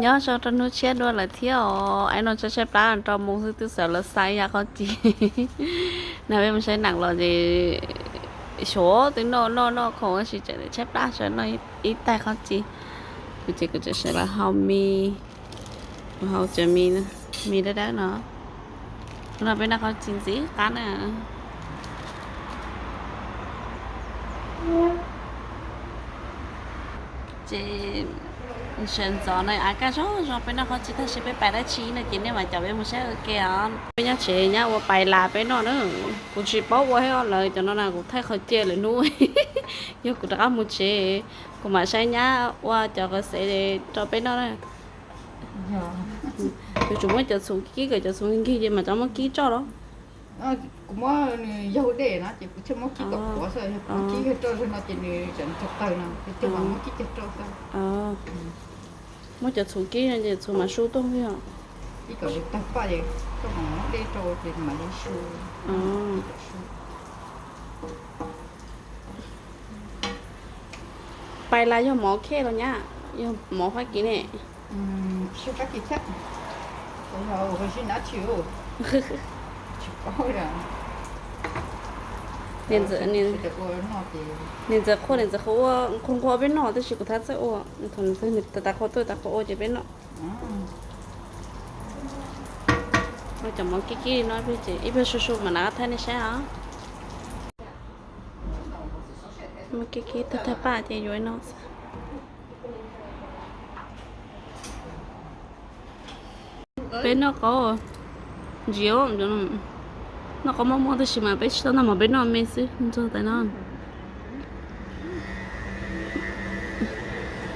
Nyob zoo rau hnub tshiab dua lawm thiab os. Ib no tshaib tshaib plab rau mus xwb twb xav lawv xa ib yav qhaub ci. No peb mus saib neem los ces xyov twb noj noj noj khoom tab sis tseem tshaib plab sawv noj ib taig qhaub ci. Kuv ces kuv tseem sawv los hau mis, kuv hau cov mis, mis dawb dawb no. No peb noj qhaub ci ntxim qab na. Ces sawv ntxov no av kaj zoo zoo peb noj qhaub ci tag sib peb pais dab tsi no ces nej mam caum peb mus saib ua ke os. Peb nyob tsev nyab ua pais las peb noj na. Kuv tsis paub ua thiab os, lawv cov no na kuv thaij qhov cia lawm hnub yog kuv rov qab mus tsev kuv mam saib nyab ua cov qhov xev rau peb noj na. Yuav tsum muab cov txhuv kib kom cov txhuv nkig ces mam cov muab kib tso los. Kuv muab nws yaug dej no ces kuv thiaj muab kib kom kuav xwb, yog kuv muab kib kiag rau no ces nws tseem tsau taws no ces thiaj mam muab kib kiag rau xwb. Muab cov txhuv kib no ces txhuv mam su tuaj yog. Kib kom nws tawg paj es koj mam muab dej rau ces mam li su. Pais las yog mov khej los nyab, yog mov Fab Kis ne? Niam ntxawm qhua, niam ntxawm qhua ua, qhua nqua peb noj tab sis kuv thab txawj ua, thaum nws tas qhua tuaj tas qhua ua ces peb noj. Cov mov kib kib li no ces ib pliag su su mam rov qab thaij nej saib os. Mov kib kib tag tag paj ces yuav no xwb. Peb noj qaub ntsis, noj qaub muaj muaj tab sis mas peb tsis tau noj mov, peb noj me xwb ntxog tas no.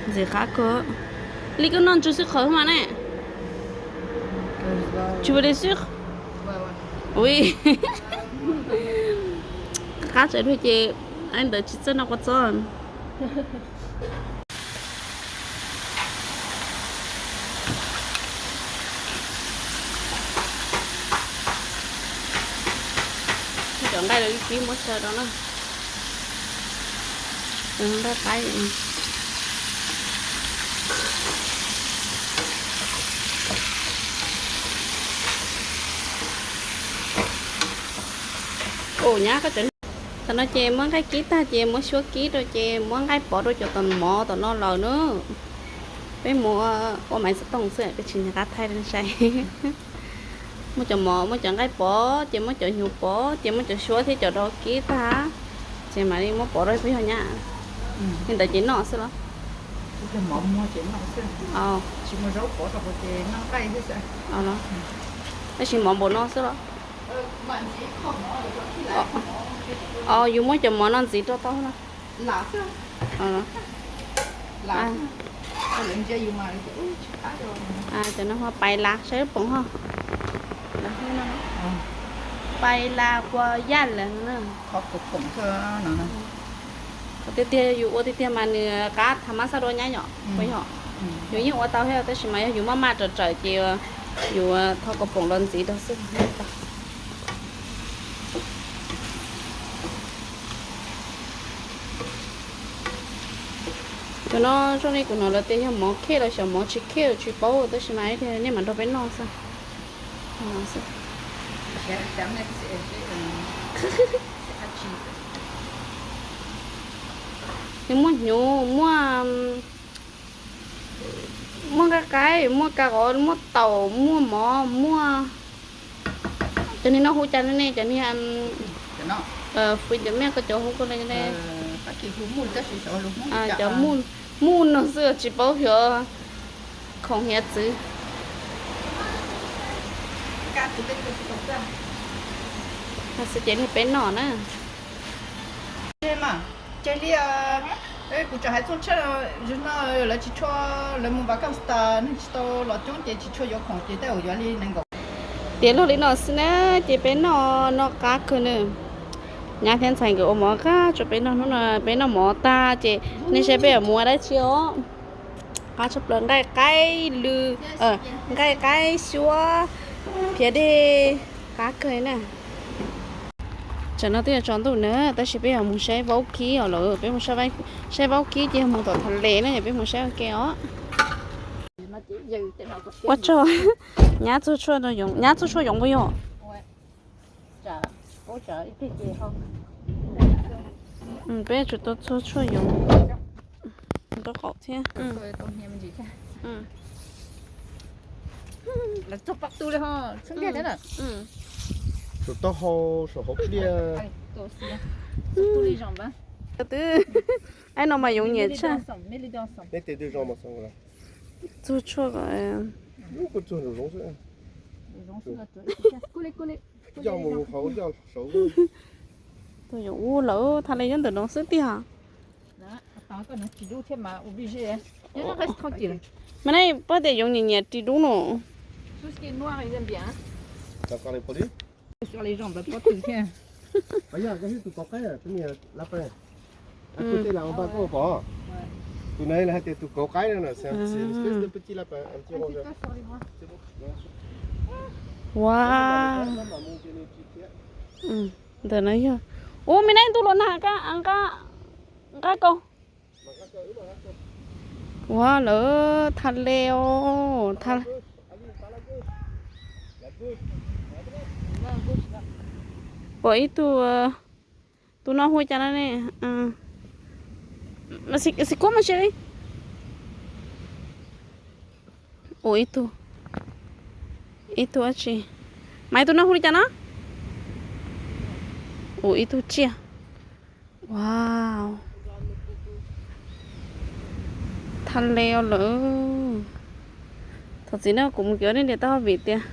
Ntxim qab kawg. Li koj noj ntsis xwb qhov mas ne. Tsis ua li xwb. Ui, qab tsav dua ces ntawd tsis txawj noj kua txob. Cov nqaij lawv kib muab xyaw rau na. Nqaij qaib. Ua nyab koj cov, tam no ces muab nqaij kib tag ces muab suab kib rau ces muab nqaij pov rau cov tom mov tom no lawm na. Peb mus ua maiv xov tooj xwb peb tsis nco qab thaij rau nej saib. Muab cov mov, muab cov nqaij pov ces muab cov hnyuv pov ces muab cov suab thiab cov rau kib tag ces mam li muab pov rau peb yog nyab. Li ntawd ces noj xwb los? Tab sis mov npaum no xwb los? Yus muab cov mov no ntxiv rau tau no. Cov no ho pais las saib lub poom ho. Pais las kua yaj lawm no. Tiag tiag yus ua tiag tiag mas nws qab tha mab xab dua nyab yom, puas yog? Yus yeej ua tau thiab tab sis mas yog yus maj maj rawm rawm ces yus thau kua poom los ntxiv rau xwb. Cov no zoo li kuv hnov lawv tias yog mov khej los xyov mov tsis khej los tsis paub tab sis mas nej mam nrog peb noj xwb. Nws muaj hnyuv, muaj, muaj nqaij qaib, muaj kas qos, muaj taum, muaj mov, muaj. Cov niag no hu cas ne, cov niag fwj cov mej ko cov hu ko ne? Cov muj no xwb tsis paub xyov khoom hiav txwv. Xwb ces niag peb noj na. Ces li kuv tseem hais txooj tshaj, zaum no lawv tsis tshua, lawv mus vaj koj tas neeg tsis tau los coob ces tsis tshua yuav khoom ces tej zaum yuav li nees nkaum. Tiav luag li no xwb na, ces peb noj, noj qab kawg na. Nyab thiab ntxhais nkawd ua mov qab tso peb noj, hnub no peb noj mov tag ces nej saib peb yuav mus ua dab tsi os. Qab tshaj plaws, nqaij qaib lw, nqaij qaib xyuab, phiav dej, qab kawg na. Tsam no twb yuav tsaus ntuj na tab sis peb yuav mus saib vaub kib os lawm, peb mus saib vaub kib ces yog mus tom tha les na, yog peb mus saib ua ke os. Ua tsaug. Nyab txuag tshuaj rau yoov, nyab txuag tshuaj yoov puas yog? Peb tsuas tau txuag tshuaj yoov. Tau qaum thiab. Saum taub hau, saum hauv pliaj. Twb, aib no mas yoov nyiam tshaj. Txuag tshuaj kom, txuag zoo zoo xwb. Yog mus hauv yog saud. Tus yoov ua lawm thaj le nyob ntawm no xwb tiag. Mas nej paub tias yoov nyiam nyiam ris dub no. Tus kauv qaib no, Ua, ntawm no yog, ua, me nej ntuj los nag, nqa, nqa kaus. Ua lawm thaj le os. Pom ib tug, tus no hu cas no ne? Xib kub mas sib li. Ua ib tug, ib tug dab tsi? Mas ib tug no hu li cas no? Ua ib tug tsiaj. Wow. Thaj le os lawm. Thov txim na, kuv mus kiv nej diam taub hau vim tias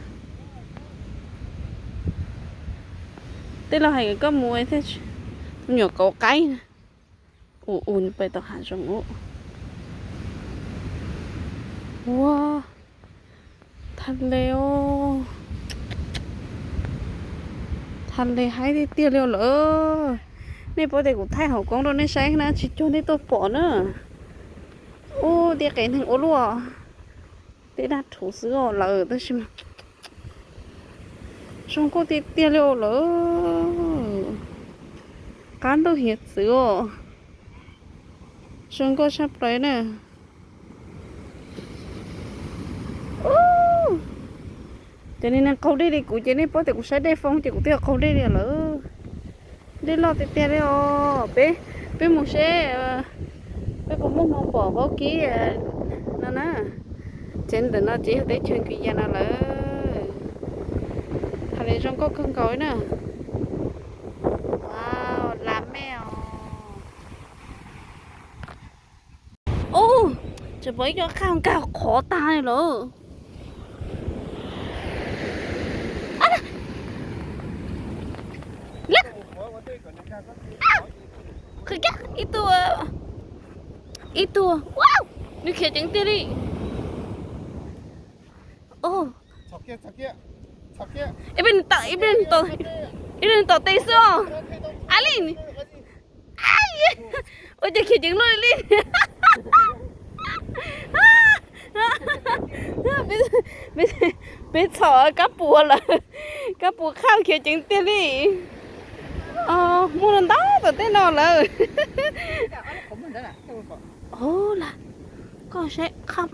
tej laus hais koj mus thiaj, me nyuam kauv qaib na. Ua, ua, nws pais tom hav zoov ub. Ua, thaj le os. Thaj le haib tiag tiag li os lawm. Nej paub tias kuv thaij hauv koob rau nej saib na, tsis cuag nej tuaj pom na. Ub, tiaj qev neeg ua luaj. Tej dab rhuv xwb os lawm tab sis mas zoo nkauj tiag tiag li os lawm. Qab ntuj hiav txwv os. Zoo nkauj tshaj plaws na. Ces nej qaug dej li kuv ces nej paub tias kuv saib dej foob ces kuv twb yog qaug dej li lawm. Dej loj tiag tiag li os. Peb, peb mus seb peb puas muaj hmoo pom vaub kib no na. Ces ntawm no ces yog teb chaws Kwiyas no lawm. Thaj le zoo nkauj kawg nkaus li na. Wow, las mej os. Ub, tseem pom ib co qhaj nkag qhov tag lawm. Ib tug, ib tug, nws khiav ceev tiag li. Ib pliag, ib pliag tom tes xwb os. A li, ua cas khiav ceev luaj li. Peb txhom kab pus lawm, kab pus qhaj khiav ceev tiag li. Muaj ntau tom tej no lawm. Koj saib qhaj.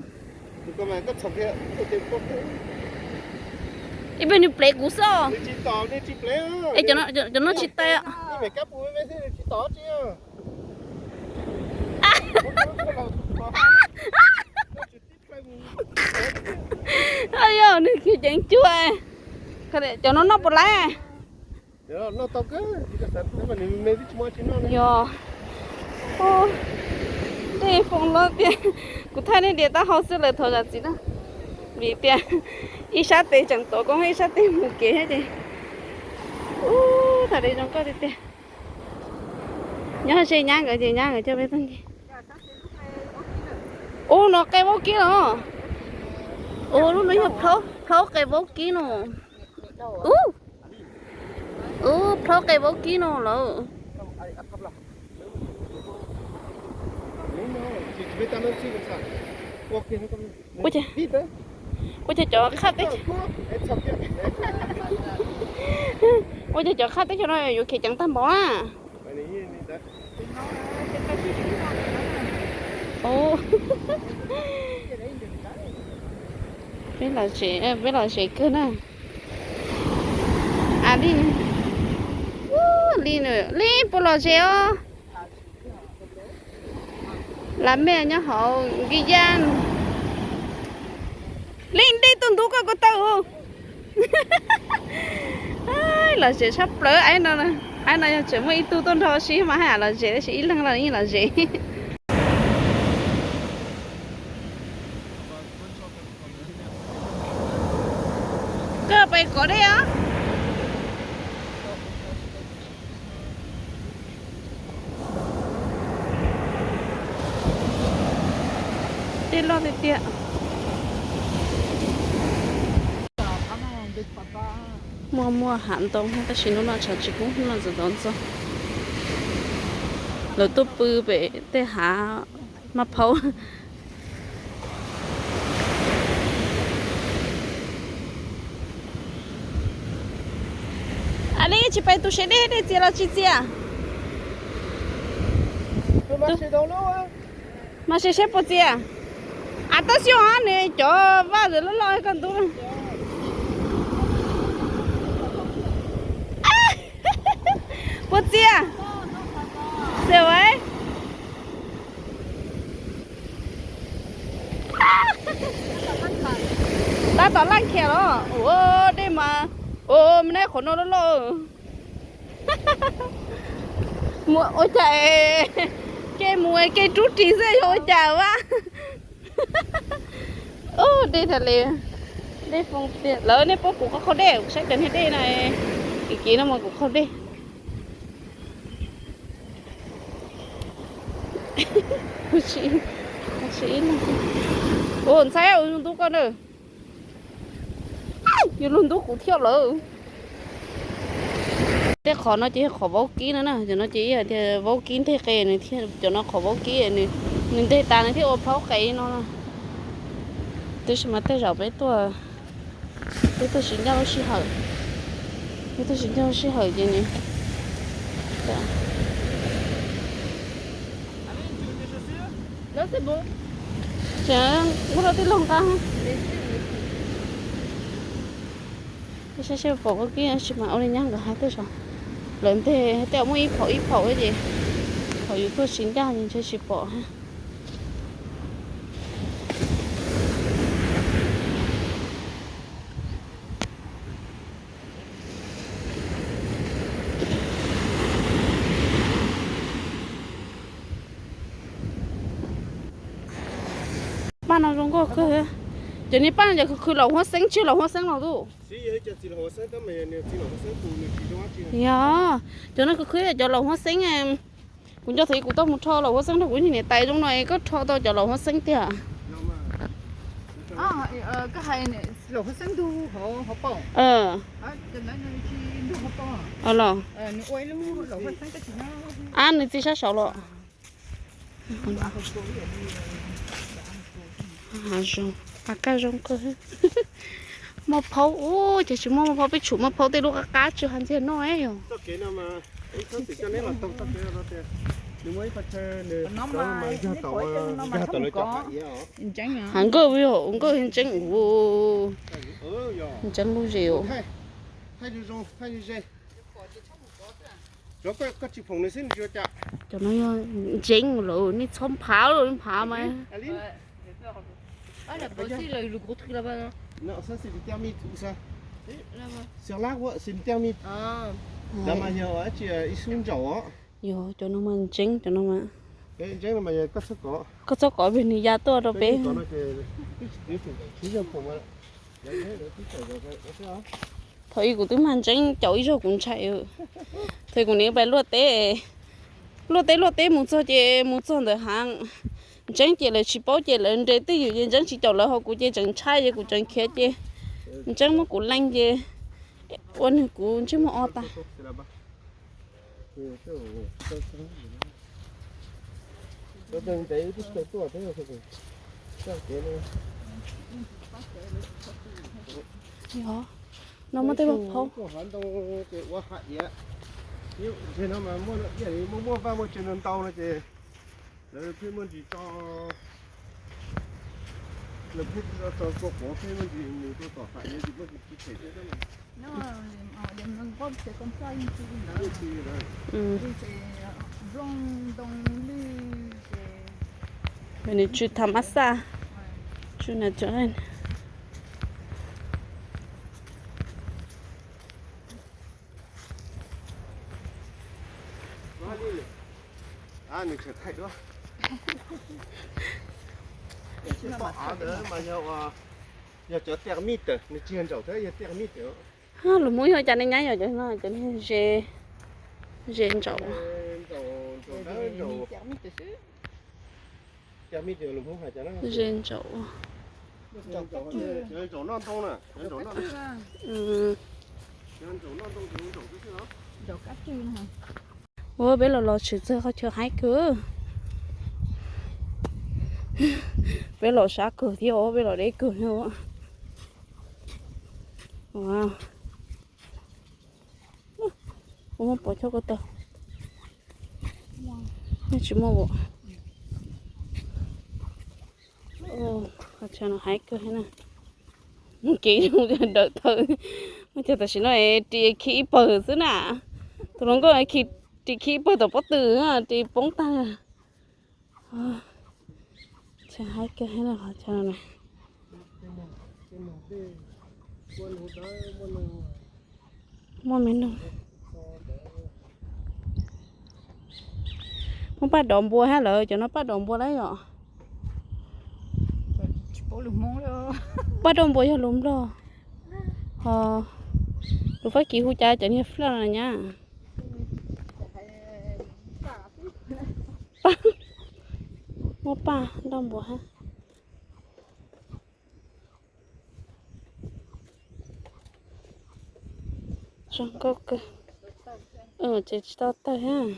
Ib pliag nws plev kuv xwb os. Es cov no tsis tau. Yog nws khiav ceev cuag. Cov no noj puas laib? Yog. Dej foob loj tiag. Kuv thaij nej diam taub hau xwb lawm thov zam txim na. Vim tias ib sab tes tseem tuav koob ib sab tes mus kev thiab ces. Ub, thaj le zoo nkauj tiag tiag. Nyob ze nyab nkawd ces nyab nkawd coj peb tuaj ncig. Ub, no qe vaub kib los. Ub, lub no yog plhaub qe vaub kib no. Ub, ub, plhaub qe vaub kib no lawm. Ua cas, ua cas cov qhaj teb, ua cas cov qhaj teb chaws no yuav khiav ceev tag npaum na. Ub, Peb los zem, peb los zem kawg na. A li, li, li puas los zem os? Las mej nyob hauv Nkis Yaj. Li dej tuaj ntub koj ko taw. Los zem tshaj plaws. Aib no, aib no yog tseem muaj ib tug tuaj nrog sib mas haj yam los zem tab sis ib leeg los yeej los zem. Koj pais kov dej os. Dej loj tiag tiag. Muaj muaj hav ntoo tab sis hnub no tshav tsis kub, hnub no ntxov ntxov ntxog. Lawv tuaj pw pem tej hav maj phaub. A li tsis pais tus sev dej, dej txias los tsis txias? Mas seb seb puas txias. Ab, tab sis nws cov vaj ntawd loj loj koj ntub. Puas txias? Xav ua tab tom laj khiav los ua dej mas, ua me neb qhov no loj loj. Ua cas kev mus kev rub ris xwb yog ua cas vaj. Dej tas li, dej foo tiag. Lawv nej paub kuv qhov qhaub dej, kuv saib cov niag dej no, kev kev no mas kuv qhaub dej. Ua ntxhais ua ntub koj na. Yuav luag ntub kuv thiab lawm. Tej qhov no ces yog qhov vaub kib no na, cov no ces yog tias vaub kib nteg qe nws thiaj, cov no qhov vaub kib nws nteg tas nws thiaj ua plaub qe no na. Tab sis mas tej zaum peb tuaj, peb tuaj tsis ncaj lub sij hawm, peb tuaj tsis ncaj lub sij hawm ces nws, ces muab rau tij laug nqa. Saib seb pom vaub kib tsis mas ua li nyab nkawd hais tej zaum lawv nteg tej muaj ib phaum ib phaum ces thaum yus tuaj tsis ncaj ces ntshe tsis pom. Paj no zoo nkauj kawg. Cov niag paj no cov khwv khwv laum huab xeeb tsis laum huab xeeb los tuj. Yog, cov no khwv khwv cov laum huab xeeb. Kuv nco thaum kuv tau mus rho laum huab xeeb rau kuv niag niam tais zoo no es koj rho tau cov laum huab xeeb tiag. Los, a nws txiv sab saud los. Zoo, a kaj zoo kawg. Maj phaub, ua cas tsis muaj maj phaub, peb tshum maj phaub tej lub qab qab tsw hav ntxiag noj yog. Hav nkawj, nkawj ntseeb, ntseeb lub zes. Cov no yog ntseeb lawm, nej txhob nphav lawm, nphav mas. Yog, cov no mas ntseeb, cov no mas. Koj txhob kov vim nws ya tuaj rau peb. Thaum ub kuv twb mag ntseeb caum ib zaug kuv ntshai. Thaum kuv niam pais luaj teb, luaj teb luaj teb mus txog ces mus txog ntawd hav ntseeb ces lawv tsis paub ces lawv nres twj ywm ces ntseeb tsis caum lawv, ho kuv ces tseem ntshai ces kuv tseem khiav ces ntseeb muab kuv leej ces ua nws kuv ntsej muag o tas. Yog, no muaj tej maj phaub. Muaj vaj muaj tsev ntau no ces lawv thiaj muaj ntsis tso. Nws tsw tham mab xaj, tsw na tso. Yog cov tiaj mib tawm, nws tsis yog ntsaum thiab, yog tiaj mib tawm. Lus Hmoob yog cas nej nyab yog cov no, cov ze, ze ntsaum. Ze ntsaum. Ua peb los los tshwm txog qhov chaw haib kawg. Peb los sab kawg thiab, peb los deb kawg thiab. Ua muab pov choj ko taw. Nej tsis muaj. Qhov chaw no haib kawg thiab na. Kev zoo dawm thawj. Muaj cov tam sim no ris khi ib pawg xwb na. Tus hluas nkauj ris khi ib pawg tom pob tw, ris poob tag. Chaw haib kawg thiab na qhov chaw no na. Muaj me noog. Muaj paj dov npua thiab lawm, cov no paj dov npua lawm yom? Paj dov npua yog lus Nplog, ho lus Fab Kis hu cas cov niag flag no nyab? Muaj paj dov npua thiab. Zoo nkauj kawg. Ces tsis tau tawg thiab.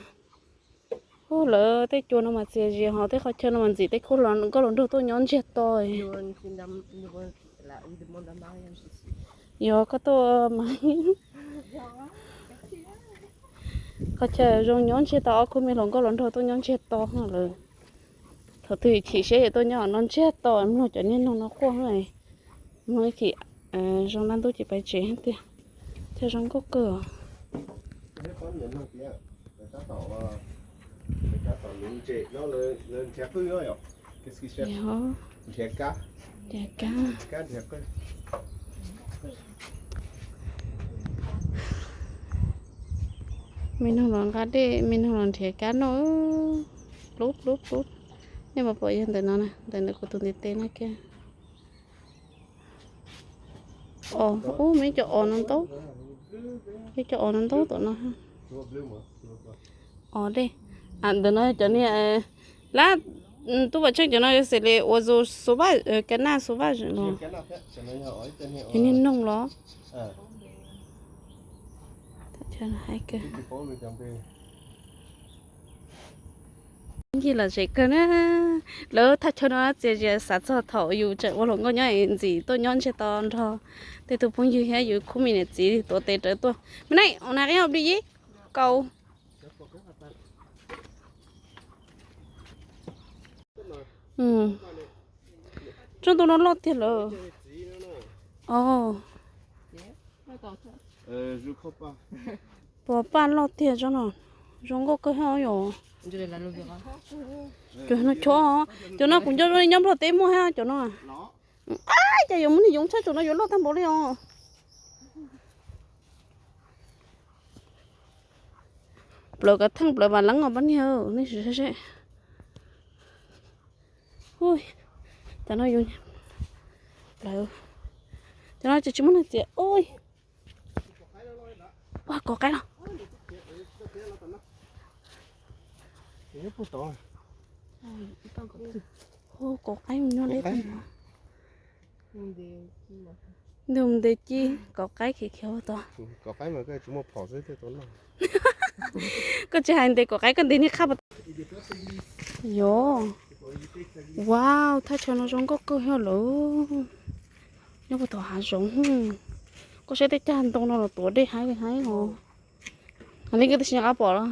Ub, lawv tej cua no mas txias zias, ho tej qhov chaw no mas ntxim tej khub nkauj hluas nraug tuaj nyob ntsiag to. Yog koj tuaj mas qhov chaw zoo nyob ntsiag to, ob khub me hluas nkauj hluas nraug tuaj nyob ntsiag to lawm. Thaum twg chim siab ces tuaj nyob no ntsiag to, mloog cov niag noog no quaj, mloog ib chim zoo dab ntub ces pais tsev tiag. Chaw zoo nkauj kawg. Me noog los nqa dej, me noog los nrhiav kab noj. Plub plub plub. Nej puas pom yog ntawm no na, ntawm ntawm kuv tus ntiv tes no kiag. Os, ub, muaj ib co os no ntau, ib co os no ntau tom no. Os dej. Ntawm no cov niag lab, tub Vam Tsheej, cov no yuav xws li ua zoo sauvage, ka naj sauvage los, cov niag noog los. Ncig lom zem kawg na. Lawv thaj chaw no txias zias xav txog thaum yus tseem ua hluas nkauj nyob ntxim tuaj nyob ntsiag to nrog tej tug phooj ywg thiab yus khub me niam txiv tuav tes rawv tuaj. Me neej, ua nas qia ob li ib kaus. Tsob ntoo no loj tiag lawm. Os, pos paj loj tiag tsob no. Zoo nkauj kawg thiab yom. Cov no chob, cov no kuv nco zoo li nyob Nplog teb muaj thiab cov no. Cas yuav muaj niag yoov tshaj, cov no yuav loj tag npaum li os. Plawv kav theej plawv vas leeb os pab niag, nej sim saib seb. Cov no, cov no ces tsis muaj neeg txiav. Ui, kov qaib los. Kov qaib mus nyob deb tag. Nws ntes ci, kov qaib khiav khiav ua tod. Koj tsis hais ntes kov qaib, koj ntes niag qhaj puas tau. Yog. Wow, thaj chaw no zoo nkauj kawg thiab lawm. Nyob puag tom hav zoov. Koj saib tej cag ntoo no los tuav dej haib li haib os. Hais li koj twb tsis nco qab pom los.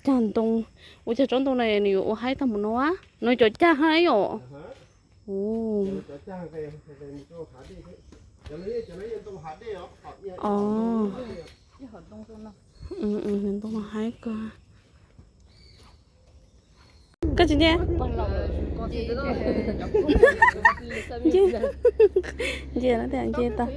cag ntoo. Ua cas tsob ntoo no nws yuav ua haib tag mus no a? No cov cag hab yom? Ntoo no haib kawg. Koj tsis ntsia? Ntsia, ntsia tau.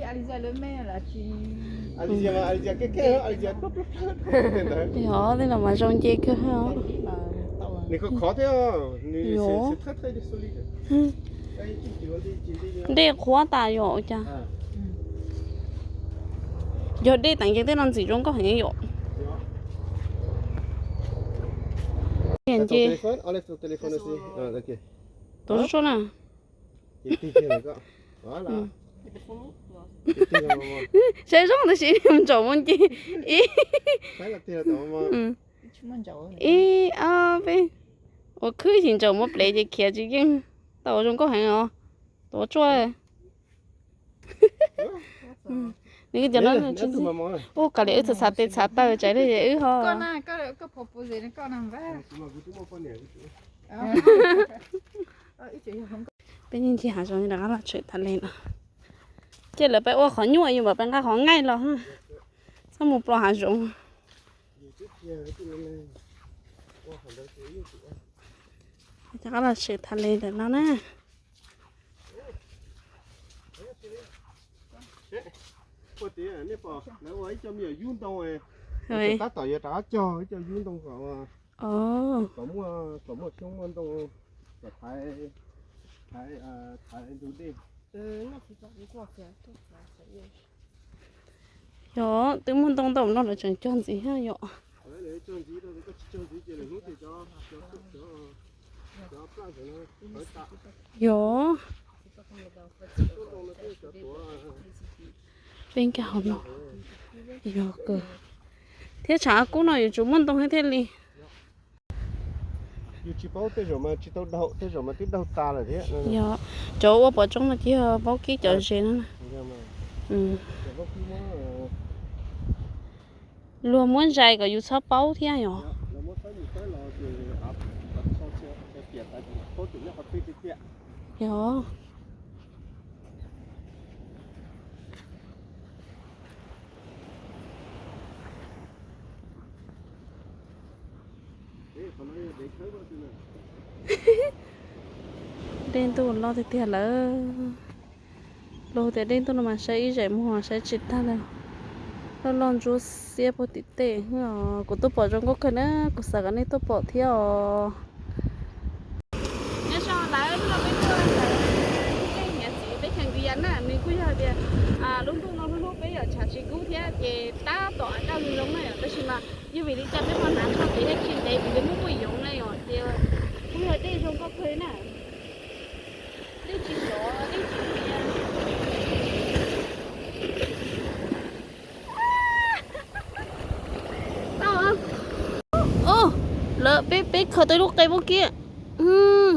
Yog tej no mas zoo nce kawg. Dej qhuav tas yom ua cas. Yog dej teem nce tej no ntxim zoo nkauj heev yom. Nce. Tuav suab na. Saib zoo tab sis mus ntsaum mus nce ib. Ib ob peb. Ua khwb ib ntsaum muab plev ces khiav tsis yeej. Tau ua zoo nkauj heev os. Tuav tsuaj. Nws cov no ua kav liam wb txhav tes txhav taw tsaiv li wb ho. Peb nce hav zoov rov qab los tshwm tha le no. Ces lawv peb ua qhov nyuaj yus mam peb nqa qhov nqaij los. Txhob mus plos hav zoov. Rov qab los tshwm tha le ntawm no na. Ua tias nej pom lawv ua ib co me nyuam yub ntoo, tab tom yuav rov qab cog ib co yub ntoo kom, kom muaj, kom muaj xyoob muaj ntoo, kom thaiv, thaiv, thaiv ntug dej. Yog twb muaj ntoo ntau no lawv tseem cog ntxiv thiab yom. Yog. Peb nkag hauv no. Yog kawg. Thiab tshav kub no yuav tsum muaj ntoo thiab thiaj li. Yus tsis paub tej zaum mas tsis tau daug, tej zaum mas twb daug tas lawm thiab. Yog, cov ua pom tsob no ces yog vaub kib cov ze no na. Luag muab zais kom yus txhob paub thiab yom. Yog. Dej ntuj loj tiag tiag lawm. Luag tias dej ntuj no mas saib ib zais muag saib tsis tag li. Loj loj ntsuab xiab puag tim tej. Kuv twb pom zoo nkauj kawg na, kuv xav kom nej tuaj pom thiab os. Nyob zoo lawm, hnub no peb tuaj ntawm tej niam txiv teb chaws Nkiya na, nws kuj yog tias lub ntuj no hlub hlub peb yom, tshav tsis kub thiab ces tab tom daj zoo zoo na yom, tab sis mas yog vim li cas peb ho hnav tsho kev thiab tsis ntev vim li muaj muaj yoov na yom, ces kuj yog dej zoo nkauj kawg na. Dej tsis sov, dej tsis tias. Lawv peb, peb khaws tau ib lub qe vaub kib.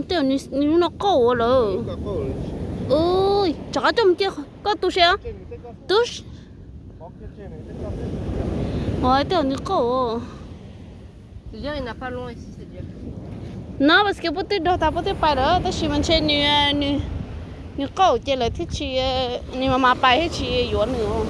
Tej zaum nws lub no qauj lawm. Rov qab coj mus cia koj tu siab. Tub. Tej zaum nws qauj. No, es que puab twb dog tas puab twb pais lawm, tab sis mas ntshe nws, nws qauj ces lawv thiaj tsis, nws mas mas pais thiaj tsis yuav nws.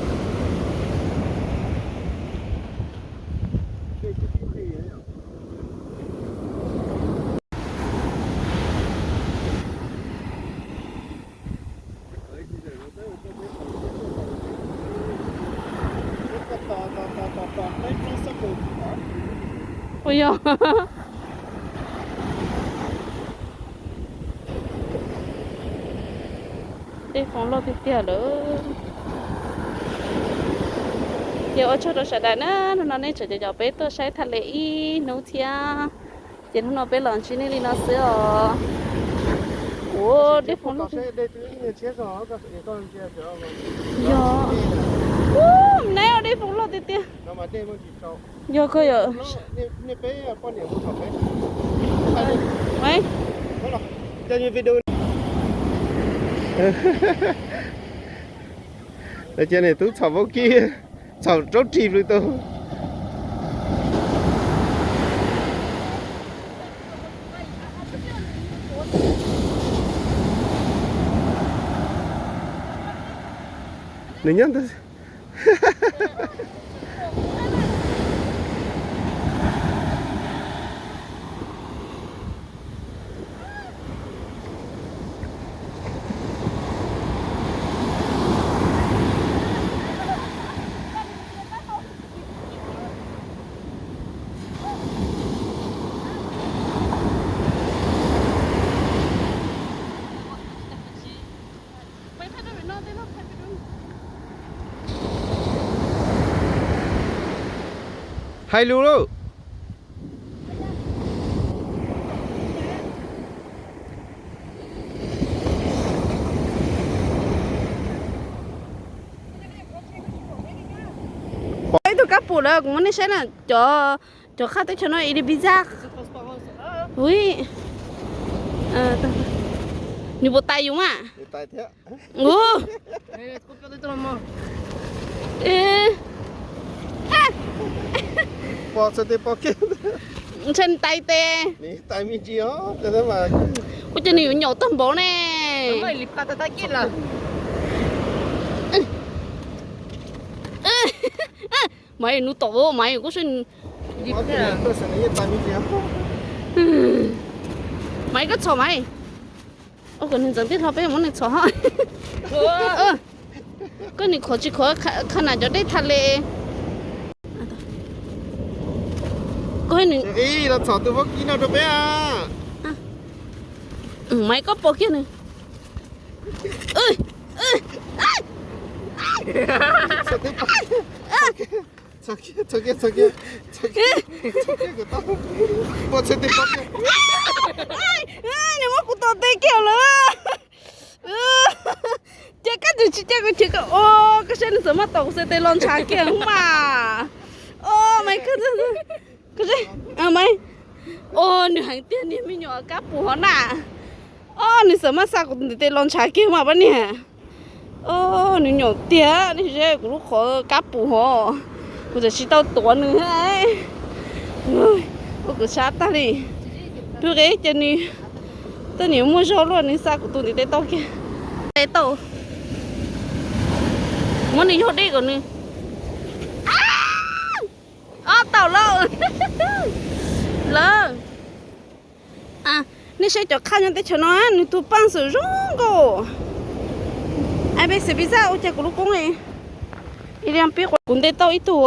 Ua yog. Dej foom loj tiag tiag lawm. Ces ua tsaug rau sawv daws na, hnub no nej tseem caum caum peb tuaj saib thaj le ib hnub thiab. Ces hnub no peb los ntsib nej li no xwb os. Ua dej foom loj. Yog. Neb dej foom loj tiag tiag. Yog kawg yom. Lawv cia niam tub txhom vaub kib, txhom raub rig plws tau. Nws nyob ntawd. Hais lus lauj. Ib tug kab pum lawm, kuv muab nej saib na, cov, cov qhaj teb chaws no Ibiza. Ui, nws puas tais yus mas? Pom txhais tes pom kiag. Ntshe nws tais tes. Ua cas nws yuav nyaum tag npaum ne. Mas nws tom, mas kuv saib. Mas koj txhom mas. Ua kom nws ntxeev tij hlo peb muab nws txhom ho. Koj nws khov tsis khov, qha nas cov dej tha le. Koj nws los txhom tus vaub kib no rau peb. Mas koj pom kiag nws. Nws muab kuv tom tes kiag lawm. Cia kab tus tsis cia kuv, cia kab, o, koj saib nws txawm maj tom kuv txhais tes los ntshav kiag mas. O, mas, o, nws heev tiag niag me nyuam kab pum hov na. O, nws txawm maj xa kuv ntiv tes los ntshav kiag mas pab niag. O, nws nyaum tiag, nej saib kuv lub qhov kab pum hov. Kuv txawm tsis tau tuav nws. Ua kuv sab tag li. Pw qe ces nws, tej niam muaj zog luaj nws xa kuv tus ntiv tes tau kiag. Tes tau. Muab nws yog dej kom nws. Ob tau lawm. Lawm. Nej saib cov qhaj nyob teb chaws no, nws tus paaj xwm zoo nkauj. Ab, peb xav pizza ua cas kuv lub koob li. Ib li pib kuv ntes tau ib tug.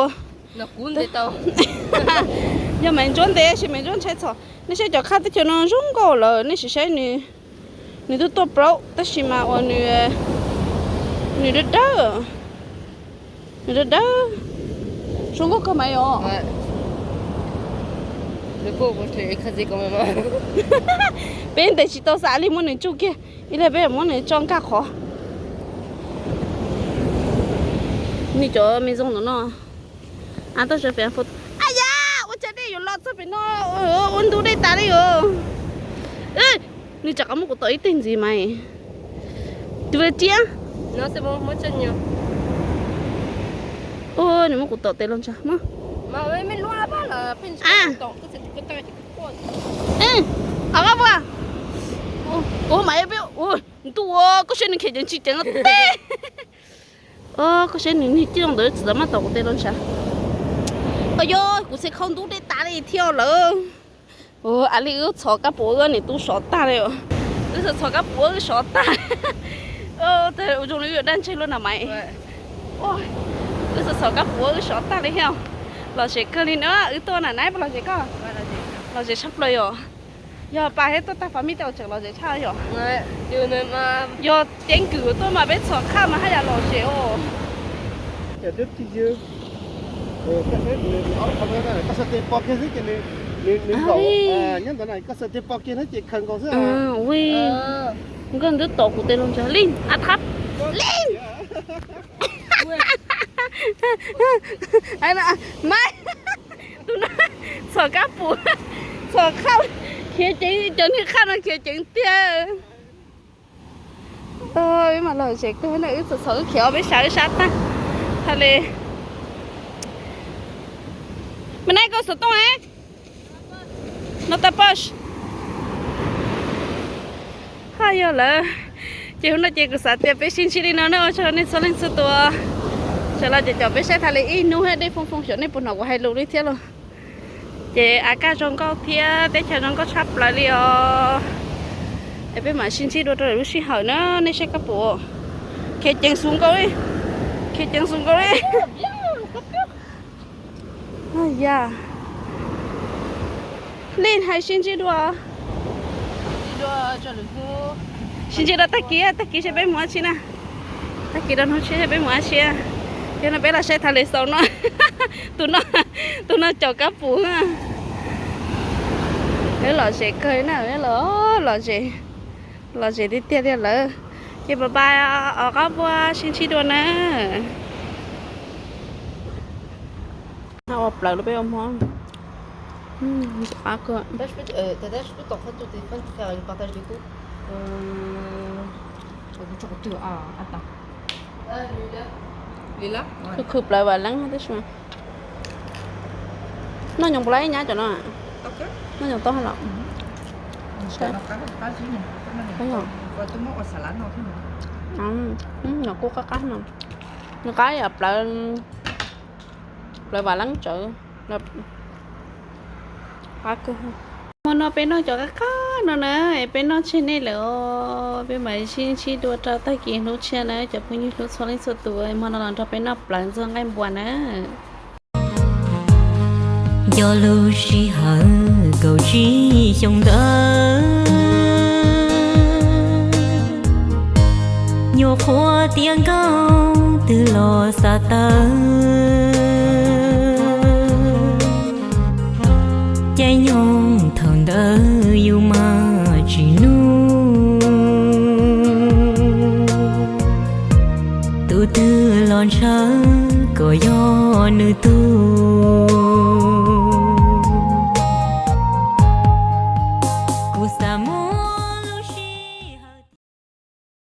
Yog Maiv Ntsuab ntes, sis Maiv Ntsuab ntshai txhom. Nej saib cov qhaj teb chaws no zoo nkauj lawm, nej sim saib nws, nws twb tuaj plaub tab sis mas uas nws, nws dawb dawb, nws dawb dawb. Zoo nkauj kawg mas os. Peb ntes tsis tau xav li muab nws tsuj kiag, ib li peb muab nws tso nkag qhov. Nws cov me zoo ntawm no. Ab, tab sis, a ya, ua cas dej yuav los txog pem no, ua ntub dej tas li os. Nws rov qab muab kuv tom ib teg ntxiv mas. Tus ria, nws muab kuv tom tes los ntshav mas. Ab, qab puas, ua mas, ntuj, koj saib nws khiav ceev tsis ceev teb. Koj saib nws niag cij ntawd txawm maj tom kuv tes los ntshav. Koj yog kuv txhais khau ntub dej tas li thiab lawm. A li wb txhom kab pum wb niam tub sov tag li. Wb txhom kab pum wb sov tag. Zoo li wb yuav daj ntseg luaj na Maiv. Wb txhom kab pum wb sov tag li thiab. Lom zem kawg li na, wb tuaj na Naiv, puas lom zem koj? Lom zem tshaj plaws yom. Yog pas thiab tuaj tag fam mib tej tseem lom zem tshaj yom. Yog ceev kwm tuaj mas peb txhom qhaj mas haj yam lom zem os. Koj xav tes pom kiag xwb ces nws, nws, nws nkaum. Nyob ntawd na, koj xav tes pom kiag na ces khaws nkaus xwb. Nkauj ntub tom kuv tes los ntshav li, a thab li. Maiv, tus no txhom kab pum, txhom qhaj, khiav ceev, cov niag qhaj no khiav ceev tiag. Wb mas lom zem kawg na, wb txhom txhom wb khiav peb sab wb sab tag. Tha li. Mas nai koj xov tooj e. No tas pos. Haj yog lawm. Ces hnub no ces kuv xav tias peb sib ntsib li no na, ua tsaug nej txhua leej txhua tus. Sawv los ces caum peb saib tas li ib hnub thiab, dej foo foo xyov nej puas hnov kuv hais lus li thiab los. Ces a kaj zoo nkauj thiab teb chaws zoo nkauj tshaj plaws li os. Es peb mam sib ntsib dua rau lwm lub sij hawm na, nej saib kab pum. Khiav ceev xwv nkaus li, khiav ceev xwv nkaus li. Ya, Lij hais sib ntsib dua. Sib ntsib dua tag kis, tag kis seb peb mus dab tsi na. Tag kis rau hnub tshiab seb peb mus dab tsi. Yog no peb los saib tas li xaus no. Tus no, tus no caum kab pum. Lom zem kawg na, lom zem, lom zem tiag tiag li lawm. Ces bye bye os, qab pua sib ntsib dua na. Ua plaws rau peb ua hmo. Qab kawg. Khwv khwv plaws vam leeb tab sis mas noj nyoos puas lab ib nyab cov no. Noj nyoos tau los. Nyoos kuj qab qab no. Nws qab yam plaws, plaws vam leeb tsawv. Qab kawg. Hmo no peb noj cov qab qab no na, es peb noj tseg nej lawm os, peb mam sib ntsib dua rau tag kis hnub tshiab na cov phooj ywg hlub txhua leej txhua tus, hmo no los nrog peb noj plawv ntxuag nqaij npua na. Nco lub sij hawm kaum tsib xyoo ntawd, nyuam qhuav tiav nkauj twg los xav tawm. Caij nyoog thaum ntawd yus mas tsis nug, tus twg los ntshaw kom yog nws tug. Kuv xav